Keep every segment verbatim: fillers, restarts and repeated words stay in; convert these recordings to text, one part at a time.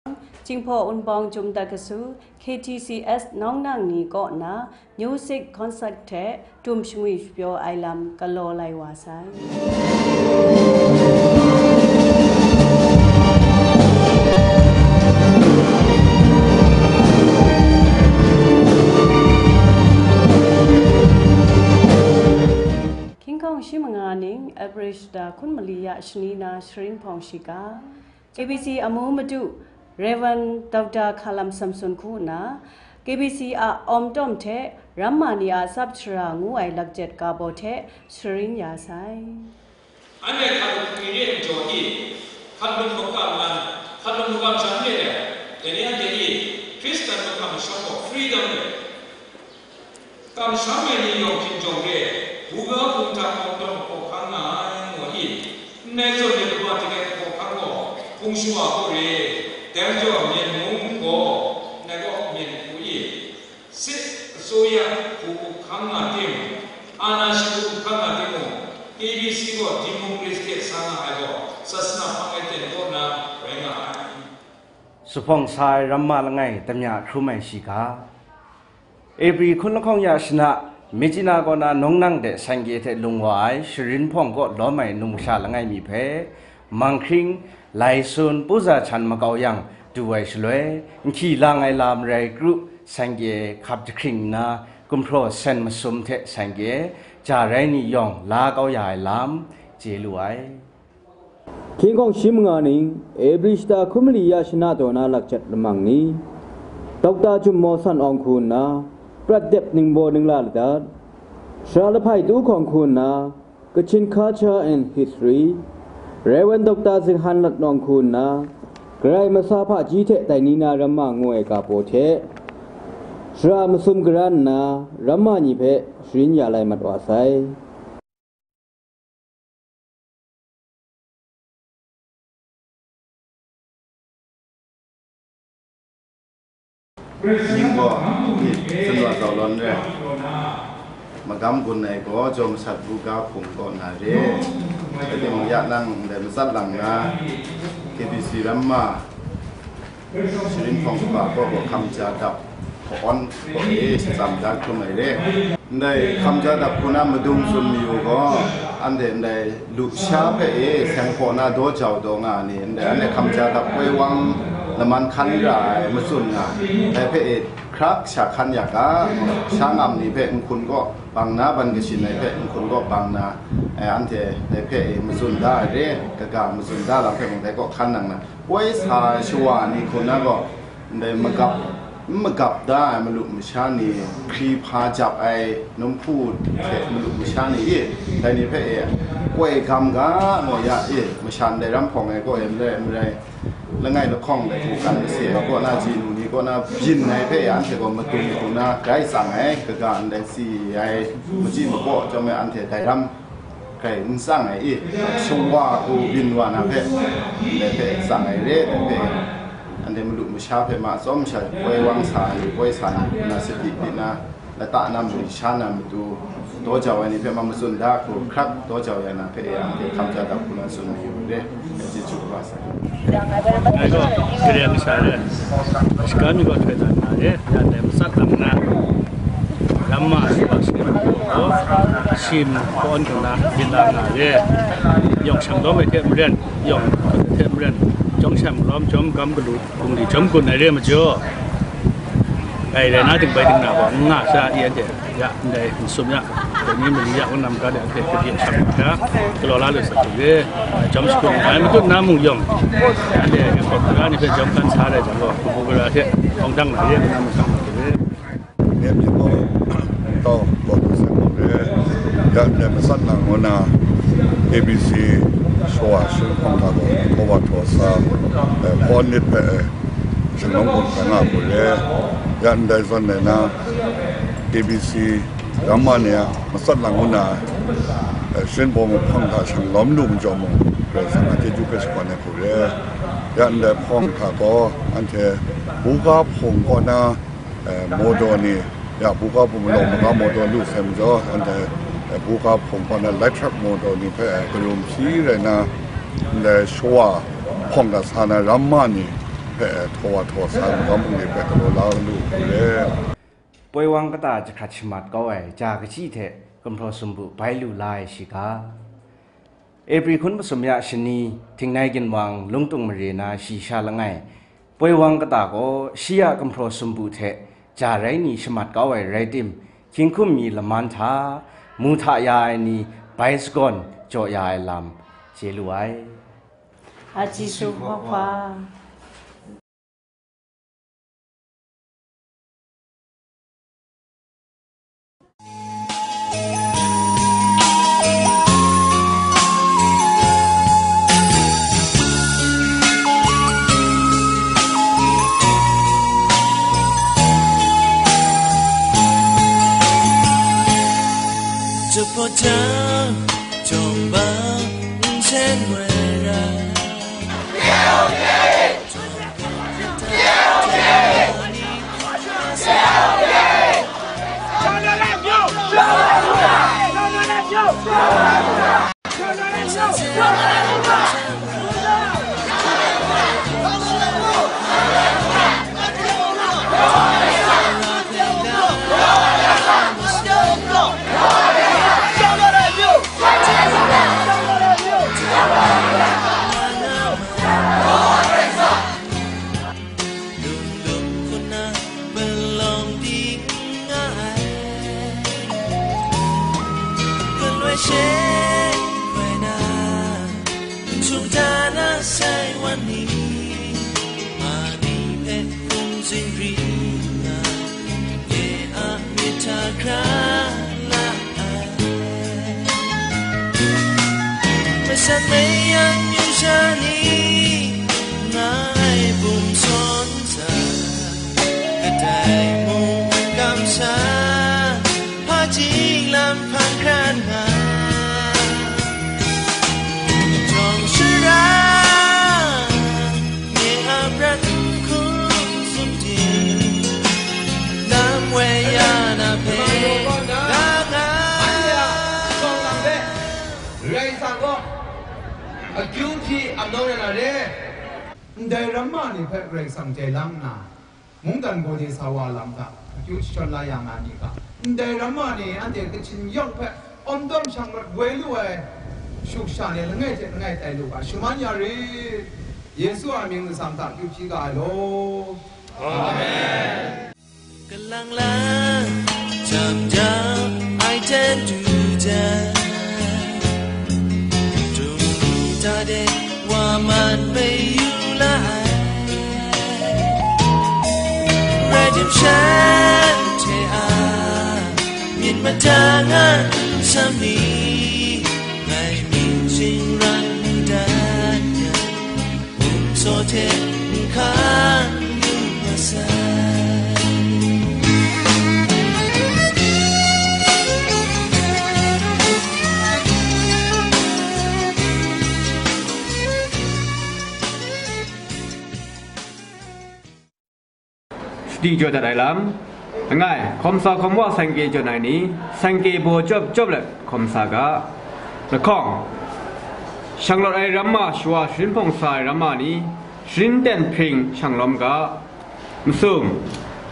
Jinghpaw Wunpawng Chyum Dat Kasu, K T C S Nawng Nang ni kaw na music concert hte tum shangwi shapyaw ai lam galaw lai wa sai. Hkying hkawng shi manga ning, April shata hkun mali ya shani na sharin hpawng shiga, K B C amu madu Rev. Doctor Hkalam Samson hku nna, K B C a awm tawm hte ramma ni a tsap shara ngu ai lakjet ga baw hte sharin ya sai. Anhte hkat lung hpwi re ai majaw i, hkat lung makam man, hkat lung makam sha n re ai, dai ni anhte i, Hkristan makam masham gaw freedom re. Kamsham ai ni yawng hkinjawng re, buga hpung hta hkawng dawng hkawhkang nga ai ngu ai, ndai zawn ni kaba tinggai hkawhkang gaw hpung shawa gaw re, dai majaw myen mung gaw, ndai gaw myen hku i, sit asuya hku hkang nga tim, ana shagu hkang nga tim mung, K B C gaw democracy hte sa nga ai gaw, sasana hpang ai ten kaw na rai nga ai. Zuphpawng sa ai ramma langai damya hkrum ai shiga. April hkun lahkawng ya shana, Myitkyina kaw na Nawng Nang de Sangye hte lung wa ai sharin hpawng kaw lawm ai numsha langai mi hpe, Manghkring, Laisun, Puza Chan makau yang du ai shaloi, nhki lang ai lam rai kru, Sangye hkap jahkring nna, gumhpraw sen masum hte Sangye, ja rai ni yawng la kau ya ai lam, chye lu ai. Hkying hkawng shi manga ning, April shata hkun mali ya shana taw na lakjet lamang ni, Doctor Jum Maw San Awng hku nna, Prat Dep Ningbaw Ningla Ladat, Sara Lahpai Tu Hkawng hku nna, Kachin Culture and History, Rev. Doctor Zinghkan Lat Nawng hku nna, Karai Masa Hpaji hte dai ni na ramma ngu ai ga baw hte, shara masum garan nna, ramma ni hpe sharin ya lai mat wa sai. Ning gaw, ni, Sumla Zau Lawn re. Magam gun ai gaw, Jaw Masat Buga Hpung kaw na re. Rai timung, ya nang ndai matsat lang na, K B C ramma, Sharin hpawng kaba kaw gaw hkam ja dap hkawn kaw e shatsam da hkrum ai re. Ndai hkam ja dap hku na madung tsun mayu gaw, anhte ndai lusha hpe e seng hpaw na daw jau daw nga ni, ndai anhte hkam ja dap koi wang laman hkan ra ai matsun nga, dai hpe e hkrak sha hkan ya ga, sha ngam ni hpe nhkun kaw bang na ban kashin ai hpe nhkun kaw bang na, eh, anhte dai hpe e matsun da ai re, kaga matsun da lam hpe mung dai kaw hkan nang na, Koi sa ai shawa ni hku na gaw, ndai magap, n magap da ai malu masha ni, hkri hpa jap ai numhpu hte malu masha ni e, dai ni hpe e, koi gam ga, gaw ya e, masha ndai ram hpawng ai gaw e, marai, marai, langai lahkawng dai hku kan mase ai kaw na, ji nu ni kaw na byin ai hpe e, anhte gaw madung hku na grai tsang ai, kaga ndai si ai, machyi makaw chyawm ai anhte dai ram, Kai n tsang ai i, shawa hku byin wa na hpe, ndai hpe tsang ai re, dai hpe, anhte malu masha hpe ma tsawm sha, poi wang sa ai, poi sa ai, na sadi byin na, lata na mung sha na matu, daw jau ai ni hpe ma matsun da hku, hkrak daw jau ya na hpe, anhte hkam ja dap hku na tsun mayu re, dai chyeju kaba sa. Ngai gaw, Karen masha re, Ashkan mi gaw htoi dan na re, ya dai matsat lang na, ramma shawa shi gaw, shim kawn hkuna byin la na re, yawng shang lawm ai hte maren, yawng hte maren, jawng shan malawm jawm gam galu, bungli jawm gun ai re majaw, dai rai na ding bai ding na gaw, n nga sha i anhte. Ya, ndai masum ya, dai ni mali ya, wunam ga de, anhte kabyi shang hkra, galaw la lu sa hku re, jawm shakut ai matut na mung yawng, anhte ya hkawt hkra ni hpe jawm hkan sa ai jang gaw, kabu gara hte hkawng dang la ye, wunam masang hku re. Yen mi gaw, tau gaw du sai gaw re, ya ndai masat lang ngu na, A B C shawa shi hkawng hta gaw, hkawa htaw sa, eh, hkawn nit hpe, eh, shanglawm gaw hkra nga hku re, ya ndai zawn ai na, A B C, Ramma ni a matsat lang ngu na ai, eh, Shinbawm hpang hta shang lawm lu majaw mung, Karai Kasang a chyeju hpe shakawn ai hku re. Ya ndai hpawng hta gaw, anhte buga hpung kaw na, eh, mawdaw ni, ya buga hpung malaw maga mawdaw lu sai majaw, anhte, eh, buga hpung kaw na light truck mawdaw ni hpe, eh, karum hpyi rai na, ndai shawa hpawng hta sa na ramma ni, Hpe htaw wa htaw sa ai magam bungli hpe galaw la lu u re. Poi wang kata jahkrat shamat kau ai ja kachyi hte gumhpraw sumpu bai lu la ai shiga, April hkun masum ya shani, htingnai ginwang lungtung mare na shi sha langai, poi wang kata gaw shi a gumhpraw sumpu hte ja rai ni shamat kau ai rai tim, hkying hkum mi laman hta, mu hta ya ai ni bai sagawn jaw ya ai lam chye lu ai. A Jisu hpa hpa. เรย์สังก็ อคิวทีอัมน้องนาเร ndai ramma ni hpe Karai Kasang jai lang nna, mungdan gaw de sa wa lam hta, akyu shachyawn la ya nga ni hta, ndai ramma ni anhte Kachin yawng hpe awm dawm shang mat woi lu ai shuk sha ni langai hte langai tai lu ga, shaman ya rit. Yesu a mying lasam hta akyu hpyi ga ai law. Amen. Kalang lang, jam jam, ai jen du jen. Tung ni ta de, wa man bai yu la ai. Rai tim shan hte a, myit mada nga n sham ni, ngai myit shingran mu dat yang, um saw hte n hkang lu masai. Shadi jaw dat ai lam. Langai, hkawm sa hkawm wa seng kye jawn ai ni, seng kye baw chyawp chyawp let hkawm sa ga. Lahkawng, shanglawt ai ramma shawa sharin hpawng sa ai ramma ni, sharin ten hpring shang lawm ga. Masum,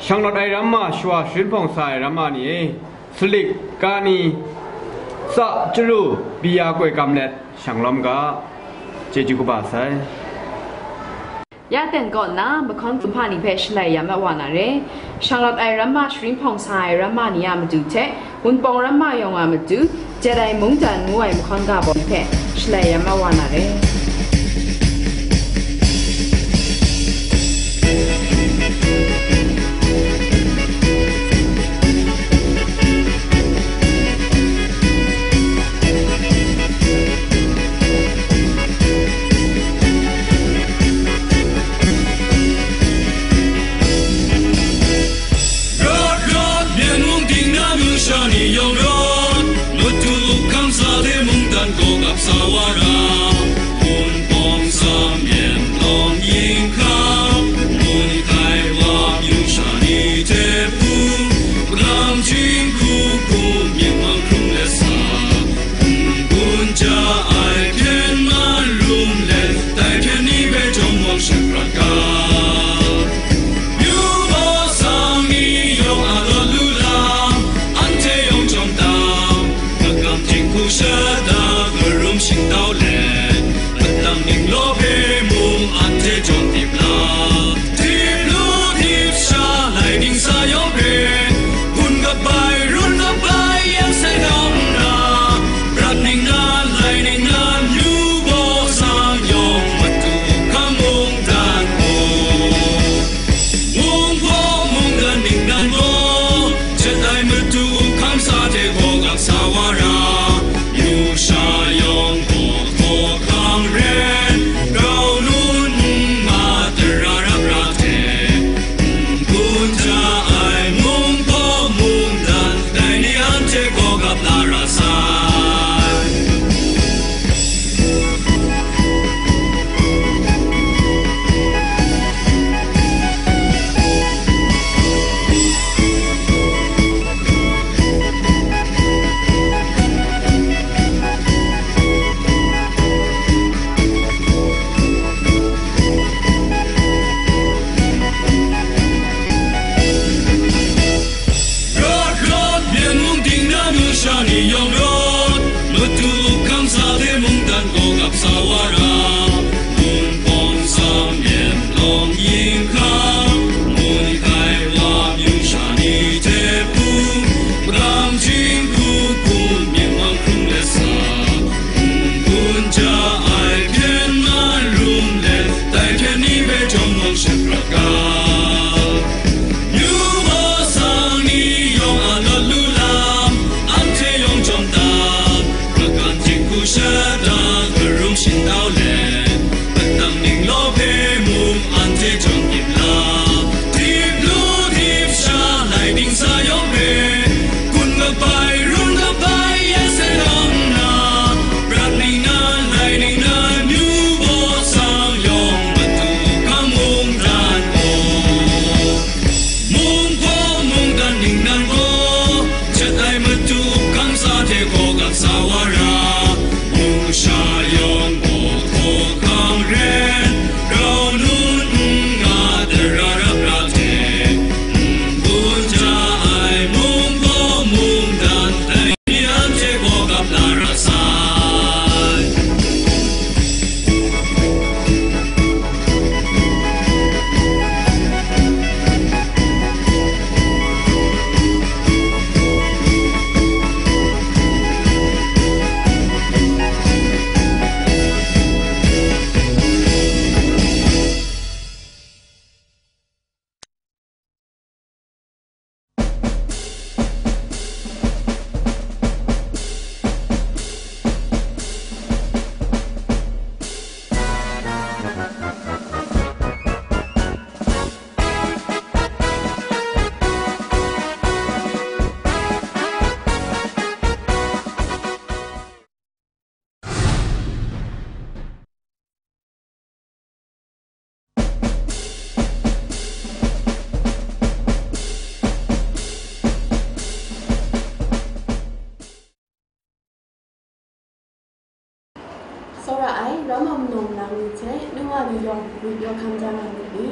shanglawt ai ramma shawa sharin hpawng sa ai ramma ni e, salik, kani, tsa, chyaru, bia koi kam let shang lawm ga. Chyeju kaba sai. Ya ten kaw nna, mahkawn kumhpa ni hpe shalai ya mat wa na re. Shanglawt ai ramma sharin hpawng sa ai ramma ni a matu hte, Wunpawng ramma yawng a matu, jet ai mungdan ngu ai mahkawn ga baw ni hpe shalai ya mat wa na re. Rawt, rawt, Myen mung dingnan masha ni yawng rawt, Madu hkam sa hte mungdan gaw gap sa wa ra, Hpaw Hkang, mun hkai wa amyu sha ni hte hpung, magam jinghku hkum myit mang hkrung let sa, n-gun ja ai hpyen man rum let, dai hpyen ni hpe jawm wang shat prat ga. Yu wa sang ni yawng a lawt lu lam, anhte yawng jawm tam, rakan jinghku shada, karung shingtau let, padang ning law hpe mung anhte jawng dip la, dip lu dip sha lai dingsa yawng hpe, kun kabai, run kabai, ya se lam na, prat ning na, lai ning na, amyu baw sang yawng matu hkang mungdan gaw. Mung gaw mungdan ning nang gaw, jat ai matu hkang sa hte gaw gap sa wa ra, mung sha yawng gaw hkaw hkang ren, grau nun n nga tara rap ra hte, n-gun ja ai mung gaw mungdan dai ni anhte gaw gap la ra sai. Tsawra ai, rama manaw manang ni hte nungga ni yawng, myit yaw hkam ja nga myit ni,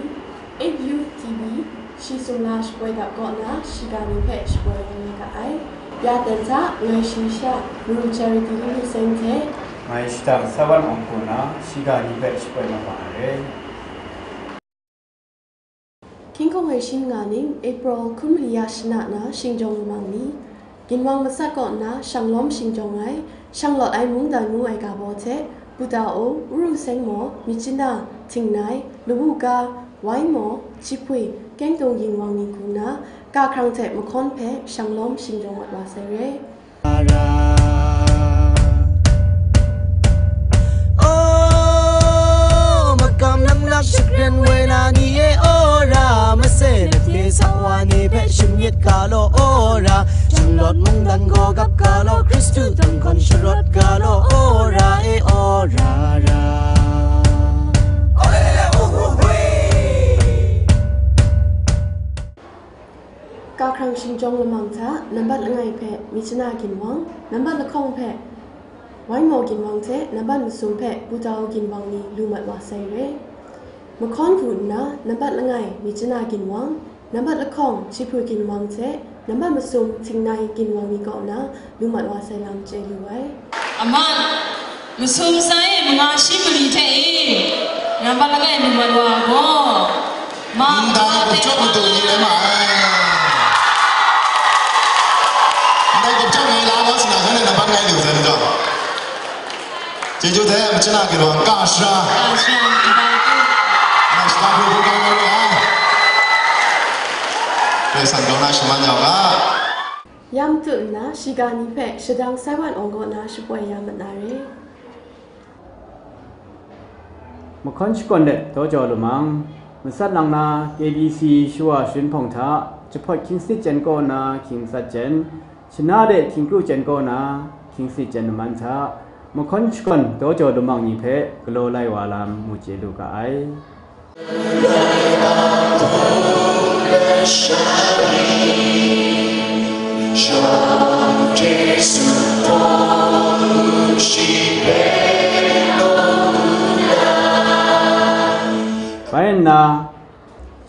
eight U T B, shi sumla shapoi dap kaw na, shiga ni hpe shapoi nga nga ga ai. Ya ten hta, ngai shi sha, Maru Charity Lulu Seng hte, ngai shadang Saiwan Awng Hku na, shiga ni hpe shapoi nga ma ai re. Hkying hkawng ai shi nga ning, April hkun mali ya shana na shingjawng lamang ni, ginwang matsat kaw nna shang lawm shingjawng ai, shang lawt ai mungdan ngu ai ga baw hte, Buta O, Uru Seng maw, Myitkyina, Htingnai, Lawu Ga, Wai maw, Jihpui, Kengtung ginwang ni hku nna, ga hkrang hte mahkawn hpe shang lawm shingjawng mat wa sai re. Oh, makam nang na shakren wai na ni e, ora, mase na hte sa wa ni hpe shingmyit ga law, ora, janglawt mungdan gaw gap ga law, Hkristu dang gawn sharawt ga law, ora e, ora ra. Ga hkrang shingjawng lamang hta nambat langai hpe Myitkyina ginwang, nambat lahkawng hpe Wai maw ginwang hte nambat masum hpe Buta O ginwang ni lu mat wa sai re. Mahkawn hku nna nambat langai Myitkyina ginwang, nambat lahkawng Jihpui ginwang hte nambat masum Htingnai ginwang ni kaw na lu mat wa sai lam chye lu ai. Aman, masum sai manga shi mali hte e, nambat langai lu mat wa gaw, ma Ndai gupjawp madu ni rai ma ai. Ndai gupjawp ni la na sina shanhte nambat langai lu sai ni gaw. Chyeju hte, Myitkyina ginwang, ka shara. Ka shara, ndai tu. Ngai shadang hpe hkrum kau na re ai. Karai Kasang grau na shaman ya u ga. Ya matut nna, shiga ni hpe shadang Saiwan Awng kaw na shapoi ya mat na re. Mahkawn shakawn let daw jau lamang, matsat lang na K B C shawa sharin hpawng hta, jahpawt hkying sanit jen kaw na hkying matsat jen, shana de hkying kru jen kaw na hkying sanit jen laman hta, mahkawn shakawn daw jau lamang ni hpe galaw lai wa lam mu chye lu ga ai. Bai nna,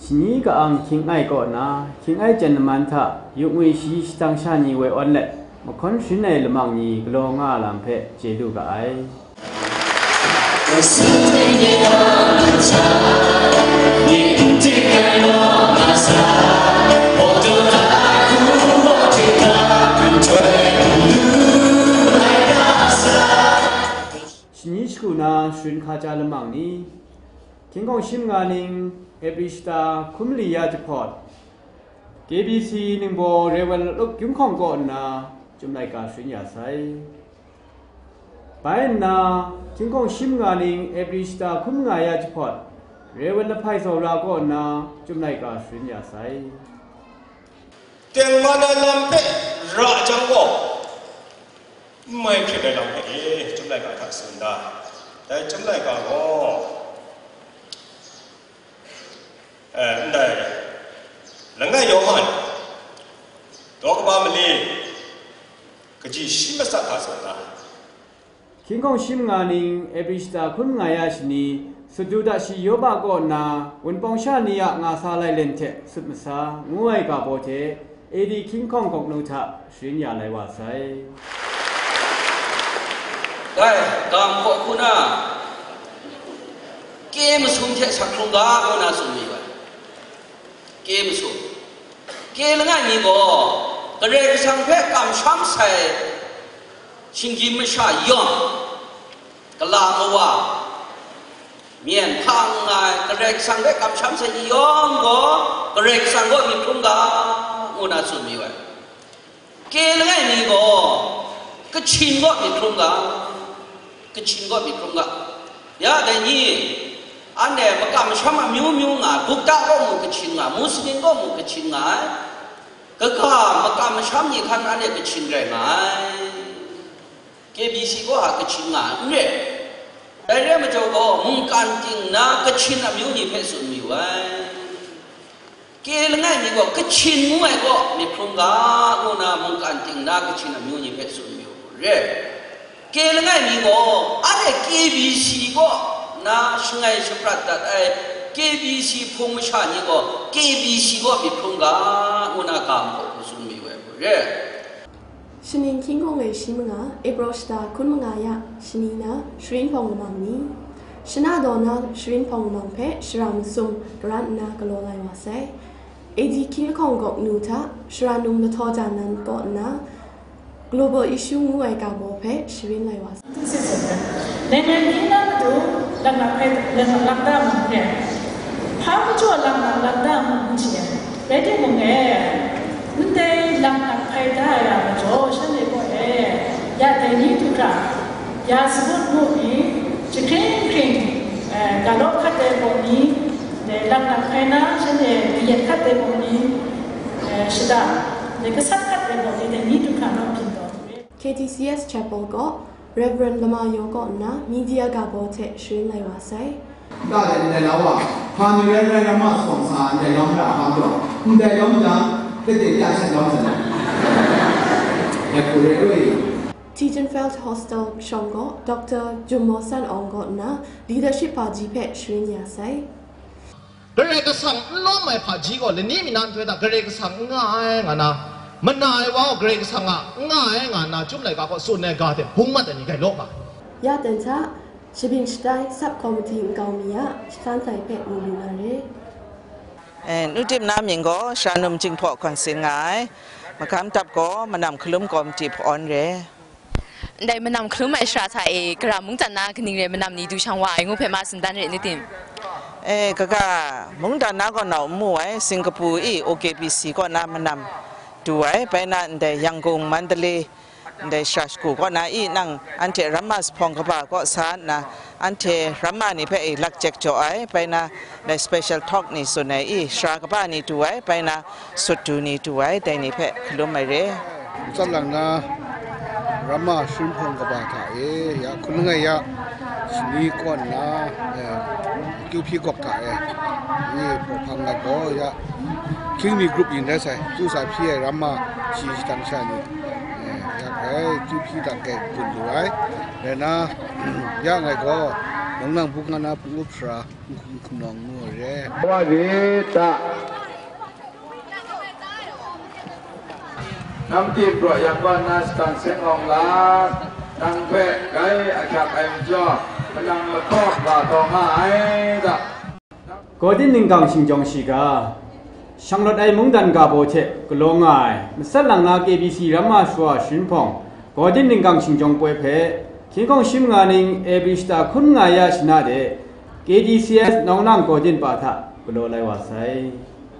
shani ka-ang hkying ai kaw na, hkying ai jen laman hta, yuk ngwi shayi shadang sha ni woi awn let, mahkawn sharin ai lamang ni galaw nga lam hpe chye lu ga ai. Sharin hkaja lamang ni, hkying hkawng shi manga ning April shata hkun mali ya jahpawt, K B C ningbaw Reverend Lup Gyung Hkawng kaw nna chyum laika sharin ya sai. Bai nna, hkying hkawng shi manga ning April shata hkun manga ya jahpawt, Reverend Lahpai Zaura kaw nna chyum laika sharin ya sai. Tengman ai lam hpe ra jang gaw, n mai hpyen ai lam hpe e, chyum laika hta tsun da. Dai chyum laika gaw, eh, ndai, langai Yawhan, daw kaba mali, kaji shi matsat hta tsun da. Hkying hkawng shi manga ning April shata hkun manga ya shani, Sutdu dashi Yoba kaw nna Wunpawng sha ni a nga sa lai len hte sut masa ngu ai ga baw hte, A D hkying hkawng gawk nu hta sharin ya lai wa sai. Dai, ga hpaw hku na, ke masum hte sak hkrung ga, ngu na tsun mi ai. Ke masum. Ke langai mi gaw, Karai Kasang hpe kamsham sai shinggyim masha yawng, gala kawa, myen hpang nga ai, Karai Kasang hpe kamsham sai ni yawng gaw, Karai Kasang kaw myit hkrum ga, ngu na tsun mayu ai. Ke langai mi gaw, kachyin kaw myit hkrum ga, kachyin kaw myit hkrum ga. Ya dai ni, anhte makam masham amyu myu nga, Bukta kaw mu kachyin nga, Muslim kaw mu kachyin nga ai, kaga makam masham ni hkan anhte kachyin rai nga ai. K B C kaw a kachyin nga n re. Dai re ai majaw gaw, mungkan ting na kachyin amyu ni hpe tsun mayu ai. Ke langai mi gaw kachyin ngu ai kaw myit hkrum ga, ngu na mungkan ting na kachyin amyu ni hpe tsun mayu re. Ke langai mi gaw, anhte K B C kaw na shangai shaprat dat ai K B C hpung masha ni gaw K B C kaw myit hkrum ga, ngu na ga mahkaw hku tsun mayu ai re. Shaning hkying hkawng e shi manga, April shata hkun manga ya shani na sharin hpawng lamang ni, shana daw na sharin hpawng lamang hpe shara masum garan nna galaw lai wa sai. A D hkying lahkawng gawk nu hta shara num lahtaw ja nan kaw nna, Global Issue ngu ai ga baw hpe sharin lai wa sai. Nang ngai ni na matu, laknak hpe, laknak lakda mung hpe, hpa majaw laknak lakda mung n chye ai. Rai timung e, ndai laknak hpai da ai a majaw, shanhte gaw e, ya dai ni du hkra, ya sagun mu ni, jahkring hkring, eh, galaw hkat ai gaw ni, dai laknak hpai na, shanhte kayan hkat ai gaw ni, eh, shada, dai gasat hkat ai gaw ni, dai ni du hkra naw byin taw. K T C S Chapel kaw Reverend Lama Yaw kaw nna media ga baw hte sharin lai wa sai. Nta de ndai lau a, hpa mi rai rai ram ma sawng sa ndai lawm ra hpa majaw, ndai lawm jang, kade ya shat lawm sa ai. Ya ku re oi. Tigenfeld Hostel shawng gaw Doctor Jummaw San Awng kaw nna leadership hpaji hpe sharin ya sai. Karai Kasang n lawm ai hpaji gaw lani mi na nhtoi hta Karai Kasang n nga ai nga na, mana ai wa gaw Karai Kasang a n nga ai nga na, Chyum laika kaw tsun ai ga hte bung mat ai ni gai law nga. Ya ten hta, Shabing Shatai Sub Committee nkau mi a shasan tai hpe mu lu na re. Eh, nu tim na mying gaw Shanum Jinghpaw Hkawn Sin nga ai, Magam Dap gaw Manam Hkalum Committee hpawn re. Ndai manam hkalum ai shara hta e, gara mungdan na kaning re manam ni du shang wa ai ngu hpe ma tsun dan re, nu tim? E, kaga, mungdan na kaw nau n mu ai, Singapore i O K B C kaw na manam du ai, bai na ndai Yangon, Mandalay, ndai shara shagu kaw na i nang anhte ramma zuphpawng kaba kaw sa nna, anhte ramma ni hpe i lak jek jaw ai, bai na ndai special talk ni tsun ai i, shara kaba ni du ai, bai na sut du ni du ai, dai ni hpe hkalum ai re. Matsat lang na ramma sharin hpawng kaba hta e, ya hkun langai ya shani kaw nna, eh, kyu hpyi gawk hta e, ni hpaw hpang lat gaw, ya hkying mi grup yin rai sai, kyu sa hpyi ai ramma shi shadang sha ni, eh, ya hkrai kyu hpyi dat kai gun lu ai. Rai na, ya ngai gaw, mung nang buk nga na hpung up sara, n hkum hkum nawng ngu ai re. Wa re ta. Nang tim raw yang gaw na shadang seng awng la, nang hpe gai ahkyak ai majaw, manang lahkawng ga taw nga ai ta. Gawdin ninggang shingjawng shiga, shanglawt ai mungdan ga baw hte galaw nga ai, matsat lang na K B C ramma shawa sharin hpawng, Gawdin ninggang shingjawng poi hpe, Hkying hkawng shim nga ning A B shata hkun nga ya shana de, K D C S Nawng Nang Gaw Din Pa hta galaw lai wa sai.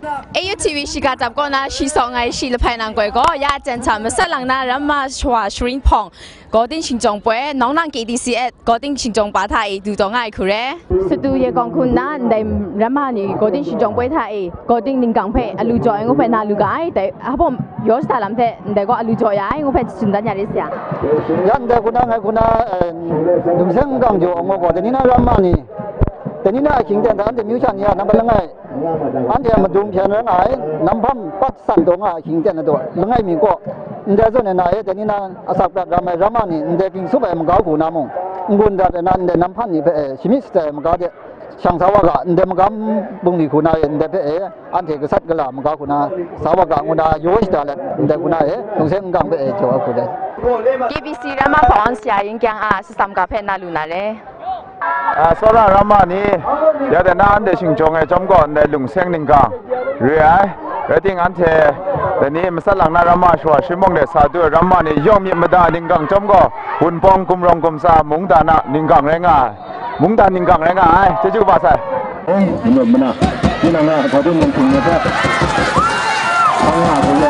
A U T V shiga dap kaw na shi sawng ai shi lahpai nang koi gaw, ya jan hta masat lang na Ramma Shawa Sharin Hpawng Gaw Din Shingjawng Poi, Nawng Nang K D C S Gaw Din Shingjawng Pa hta e du taw nga ai hku re. Satu ye kawng hku nna, ndai Ramma ni Gaw Din Shingjawng Poi hta e Gaw Din ninggang hpe alu jaw ai ngu hpe na lu ga ai, dai hpa yaw shada lam hte ndai gaw alu jaw ya ai ngu hpe tsun dan ya re, saya. Ya ndai hku na, ngai hku na, eh, Lungseng Ninggang jaw ai ngu gaw, dai ni na Ramma ni, dai ni na ahkying ten hta anhte myu sha ni a nambat langai, anhte a madung hpyen rai nga ai, nam hpam pat san taw nga ahkying ten na daw langai mi kaw, ndai zawn e na e, dai ni na asak prat ram ai Ramma ni ndai ging sup ai magau hku na mung, n-gun dat ai na ndai nam hpan ni hpe, eh, shamyit shatsai ai magau de, shang sa wa ga, ndai magam bungli hku na e, ndai hpe e, anhte gasat gala magau hku na, sa wa ga ngu na, yaw shada let, ndai hku na e, Lungseng Ninggang hpe e, jaw ai hku dai. K B C Ramma Hpawng Saya Yin Kyang a, Sasam ga hpe na lu na re. A, Sora Ramma ni, ya de na anhte shingjawng ai chyawm gaw, ndai Lungseng Ninggang re ai. Rai ting, anhte dai ni masat lang na Ramma Shawa Sharin Hpawng de sa du ai Ramma ni yawng myit mada ninggang chyawm gaw, Wunpawng, Gumrawng, Gumtsa, Mungdan a ninggang rai nga ai. Mungdan ninggang rai nga ai. Chyeju kaba sai. Eh, minawt mana, tinang a hpa tu mung hpung na hta, hpang nga hpung na,